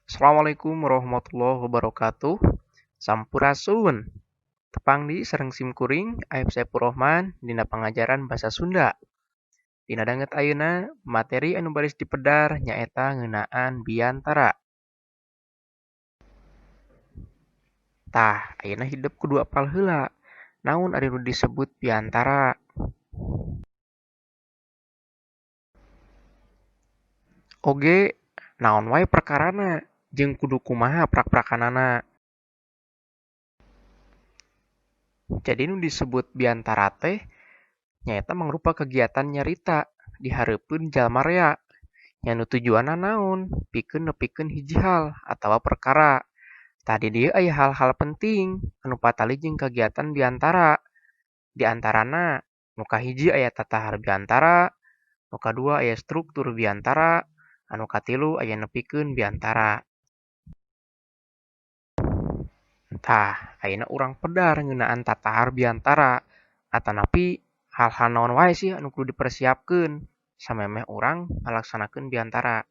Assalamualaikum warahmatullahi wabarakatuh. Sampurasun. Tepang di sareng simkuring Aep Saepul Rohman dina pangajaran Basa Sunda. Dina danget ayeuna materi anu baris dipedar nyaeta ngeunaan biantara. Tah, ayeuna hidep kudu apal heula. Naon ari nu disebut biantara? Oge, naon wae perkarana jeung kudu kumaha prak-prakanana. Jadi nu disebut biantara teh nyaeta mangrupa kegiatan nyarita di hareupeun jalma rea. Nya nu tujuanna naon? Pikeun nepikeun hiji hal atawa perkara. Tah di dieu aya hal-hal penting anu patali jeung kagiatan biantara. Di antarana nu kahiji aya tatahar biantara, nu kadua aya struktur biantara, anu katilu aya nepikeun biantara. Tah, ayeuna urang pedar ngeunaan tatahar biantara atanapi hal-hal naon wae sih anu kudu dipersiapkeun samemeh urang ngalaksanakeun biantara.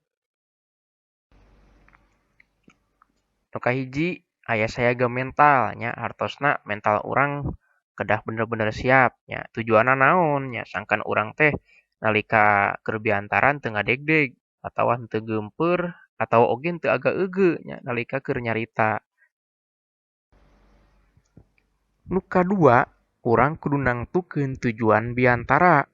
Nu kahiji aya sayaga mental nya, hartosna mental urang kedah bener-bener siap nya. Tujuanna naon nya, sangkan urang teh nalika keur biantara teu ngadegdeg atawa henteu geumpeur atawa oge henteu aga-eugeu nya nalika keur nyarita. Nu kadua, urang kudu nangtukeun tujuan biantara.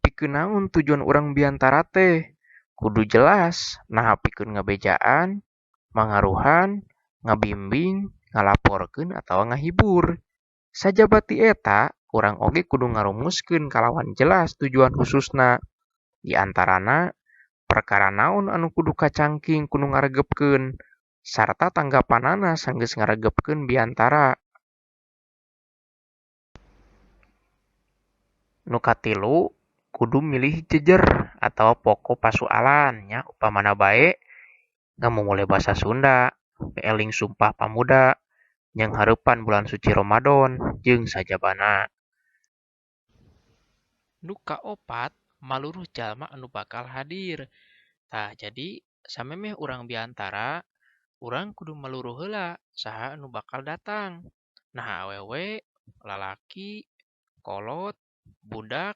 Pikeun naon tujuan urang biantara teh? Kudu jelas, naha pikeun ngabejaan, mangaruhan, ngabimbing, ngalaporkeun atawa ngahibur. Sajaba ti eta, urang oge kudu ngarumuskeun kalawan jelas tujuan khususna. Di antarana, perkara naon anu kudu kacangking ku nu ngaregepkeun, sarta tanggapanana sanggeus ngaregepkeun biantara. Nu katilu, kudu milih jejer atawa poko pasualan nya, upamana bae ngamumule basa Sunda, mieling Sumpah Pamuda, nyanghareupan bulan suci Ramadan jeung sajabana. Nu kaopat, maluruh jalma anu bakal hadir. Tah, jadi samemeh urang biantara, urang kudu maluruh heula saha anu bakal datang. Naha awewe, lalaki, kolot, budak,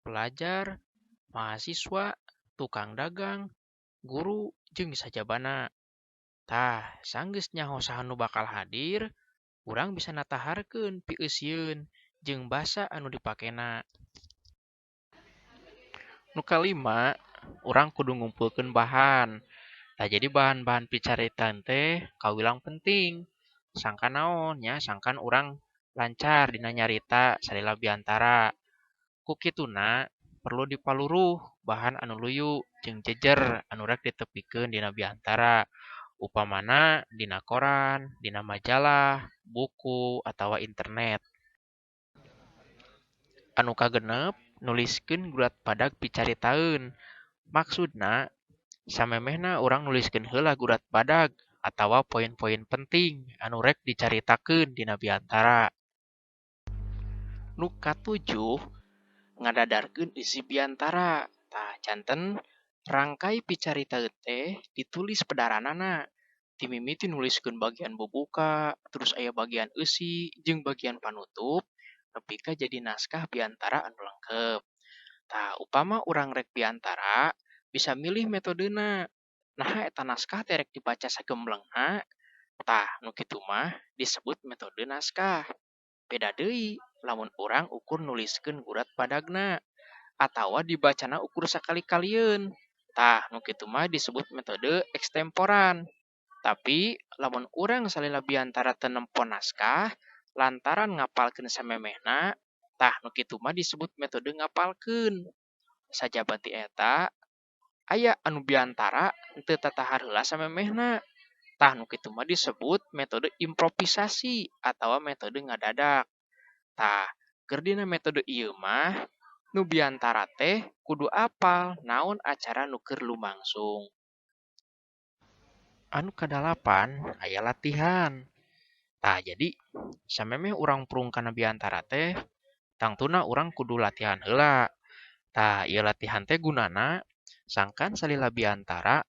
pelajar, mahasiswa, tukang dagang, guru, jeung sajabana. Tah, sanggeus nyaho saha nu bakal hadir, urang bisa nataharkeun pieusieun jeung basa anu dipakena. Nu kalima, urang kudu ngumpulkeun bahan. Tah, jadi bahan-bahan picaritaeun teh kawilang penting. Sangkan naon nya, sangkan urang lancar dina nyarita salila biantara. Ku kituna perlu dipaluruh bahan anu luyu jeung jejer anu rek ditepikeun dina biantara. Upamana dina koran, dina majalah, buku, atawa internet. Anu kagenep, nuliskeun gurat badag picaritaeun. Maksudna, samemehna urang nuliskeun heula gurat badag atawa poin-poin penting anu rek dicaritakeun dina biantara. Nu katujuh, ngadadarkeun eusi biantara. Tah, janten rangkai picaritaeun teh ditulis pedaranana. Ti mimiti nuliskeun bagian bubuka, terus aya bagian eusi jeung bagian panutup, nepi ka jadi naskah biantara anu lengkep. Tah, upama urang rek biantara, bisa milih metodena. Naha eta naskah teh rek dibaca sagemblengna? Tah, nu kitu mah disebut metode naskah. Beda deui lamun urang ukur nuliskeun gurat badagna atawa dibacana ukur sakali-kalieun. Tah, nu kitu mah disebut metode ekstemporan. Tapi lamun urang salila biantara teu nempo naskah lantaran ngapalkeun samemehna, tah nu kitu mah disebut metode ngapalkeun. Sajaba ti eta, aya anu biantara henteu tatahar heula samemehna. Tah nu kitu mah disebut metode improvisasi atawa metode ngadadak. Tah, keur dina metode ieu mah nu biantara teh kudu apal naon acara nu keur lumangsung. Anu kadalapan aya latihan. Tah, jadi samemeh urang prung kana biantara teh tangtuna urang kudu latihan heula. Tah, ieu latihan teh gunana sangkan salila biantara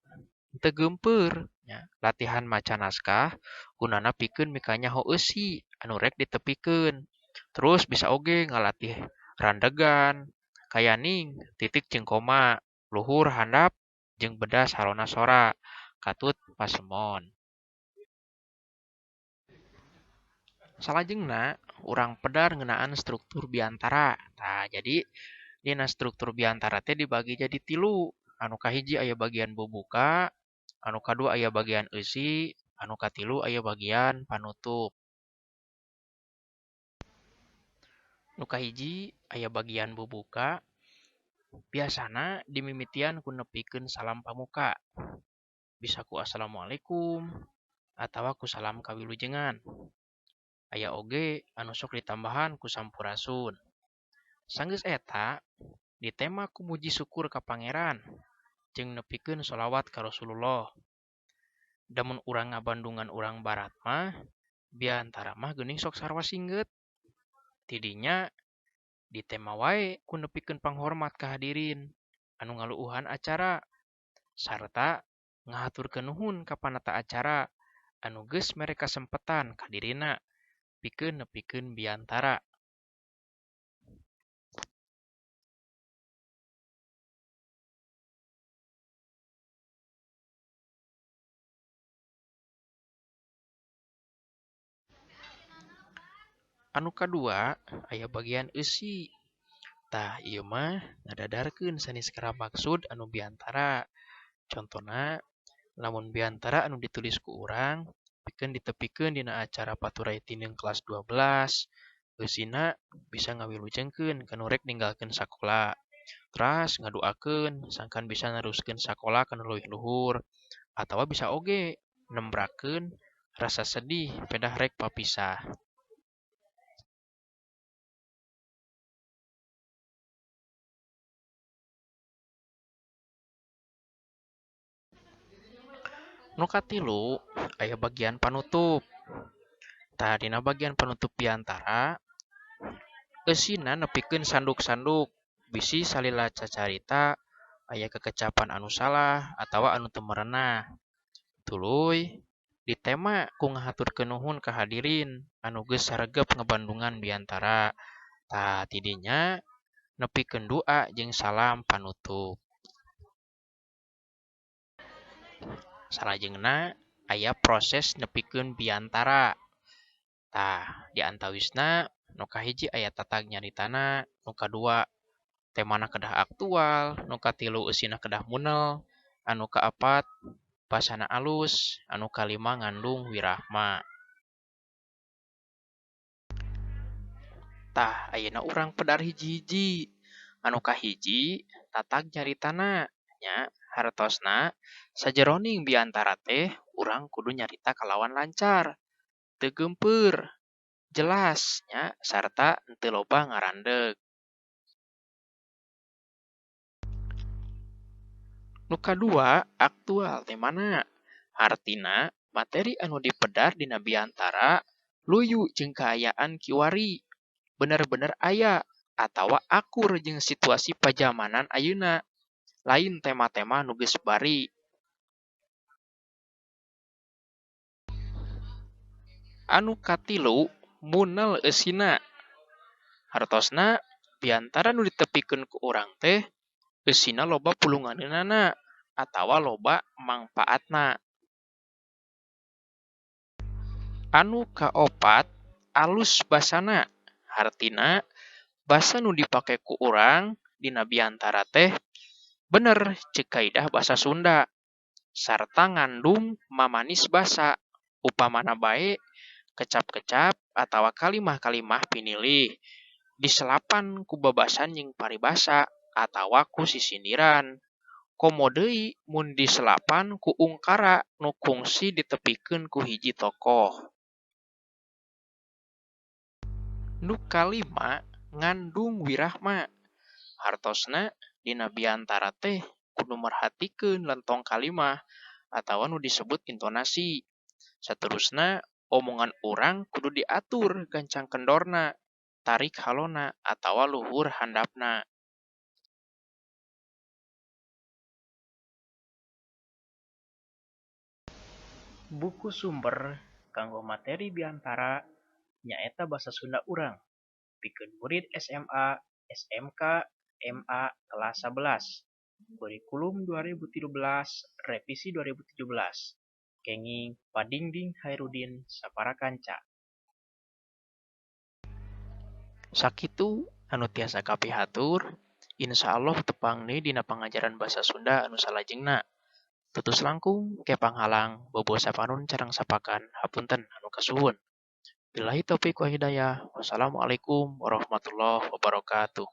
Teu geumpeur nya. Latihan maca naskah gunana pikeun mikanyaho eusi anu rek ditepikeun. Terus bisa oge ngalatih randegan, kayaning titik jeung koma, luhur handap jeung beda salona sora. Katut pasemon. Salajengna urang pedar ngeunaan struktur biantara. Tah, jadi dina struktur biantara teh dibagi jadi tilu. Anu kahiji aya bagian bubuka, anu kadua aya bagian eusi, anu katilu aya bagian panutup. Nu kahiji aya bagian bubuka, biasana dimimitian ku nepikeun salam pamuka. Bisa ku assalamualaikum atawa ku salam kawilujengan. Aya oge anu sok ditambahan ku sampurasun. Sanggeus eta ditema ku muji syukur ka Pangeran jeung nepikeun sholawat ka Rasulullah. Da mun urang ngabandungan urang barat mah, biantara mah geuning sok sarua singgeut. Tidinya ditema wae ku nepikeun panghormat ka hadirin anu ngaluuhan acara sarta ngahaturkeun nuhun ka panata acara anu geus mere kasempetan ka dirina pikeun nepikeun biantara. Anu kadua aya bagian eusi. Tah ieu mah ngadadarkeun saniskara maksud anu biantara. Contona lamun biantara anu ditulis ku urang pikeun ditepikeun dina acara paturai tineung kelas 12, eusina bisa ngawilujengkeun ka nu rek ninggalkeun sakola. Teras ngaduakeun sangkan bisa neruskeun sakola ka nu leuwih luhur, atawa bisa oge nembrakeun rasa sedih pedah rek papisah. Nu katilu aya bagian panutup. Tah dina bagian panutup biantara eusina nepikeun sanduk-sanduk bisi salila cacarita aya kekecapan anu salah atawa anu teu merenah. Tuluy ditema ku ngahaturkeun nuhun ka hadirin anu geus saregep ngabandungan biantara. Tah tidinya nepikeun doa jeung salam panutup. Salajengna aya proses nepikeun biantara. Tah di antawisna nu kahiji aya tatag nyaritana, nu kadua temana kedah aktual, nu katilu eusina kedah munel, anu kaopat basana alus, anu kalima ngandung wirahma. Tah ayeuna urang pedar hiji-hiji. Anu kahiji tatag nyaritana nya. Hartosna sajeroning biantara teh urang kudu nyarita kalawan lancar, teu geumpeur, jelas nya sarta teu loba ngarandeg. Nu kadua aktual temana, hartina materi anu dipedar dina biantara luyu jeung kaayaan kiwari, bener-bener aya atawa akur jeung situasi pajamanan ayeuna. Lain tema-tema nu geus bari. Anu katilu munel eusina. Hartosna biantara nu ditepikeun ku urang teh eusina loba pulunganeunana atawa loba mangpaatna. Anu kaopat alus basana. Hartina basa nu dipake ku urang dina biantara teh bener ceuk kaidah basa Sunda sarta ngandung mamanis basa upamana bae kecap-kecap atawa kalimah-kalimah pinilih diselapan ku babasan jeung paribasa atawa ku sisindiran. Komo deui mun diselapan ku ungkara nu kungsi ditepikeun ku hiji tokoh. Nu kalima ngandung wirahma. Hartosna dina biantara teh kudu merhatikeun lentong kalimah atawa nu disebut intonasi. Saterusna omongan urang kudu diatur gancang kendorna, tarik halona atawa luhur handapna. Buku sumber kanggo materi biantara nyaeta Basa Sunda Urang pikeun murid SMA, SMK, MA kelas 11 kurikulum 2013 revisi 2017 kenging Padingding Haerudin sapara kanca. Sakitu anu tiasa kapihatur, insyaallah tepang deui dina pangajaran Basa Sunda anu salajengna. Tutus langkung kepang halang bobo sapanon sareng sapakan hapunten anu kasuhun. Billahi taufik wal hidayah. Wassalamualaikum warahmatullahi wabarakatuh.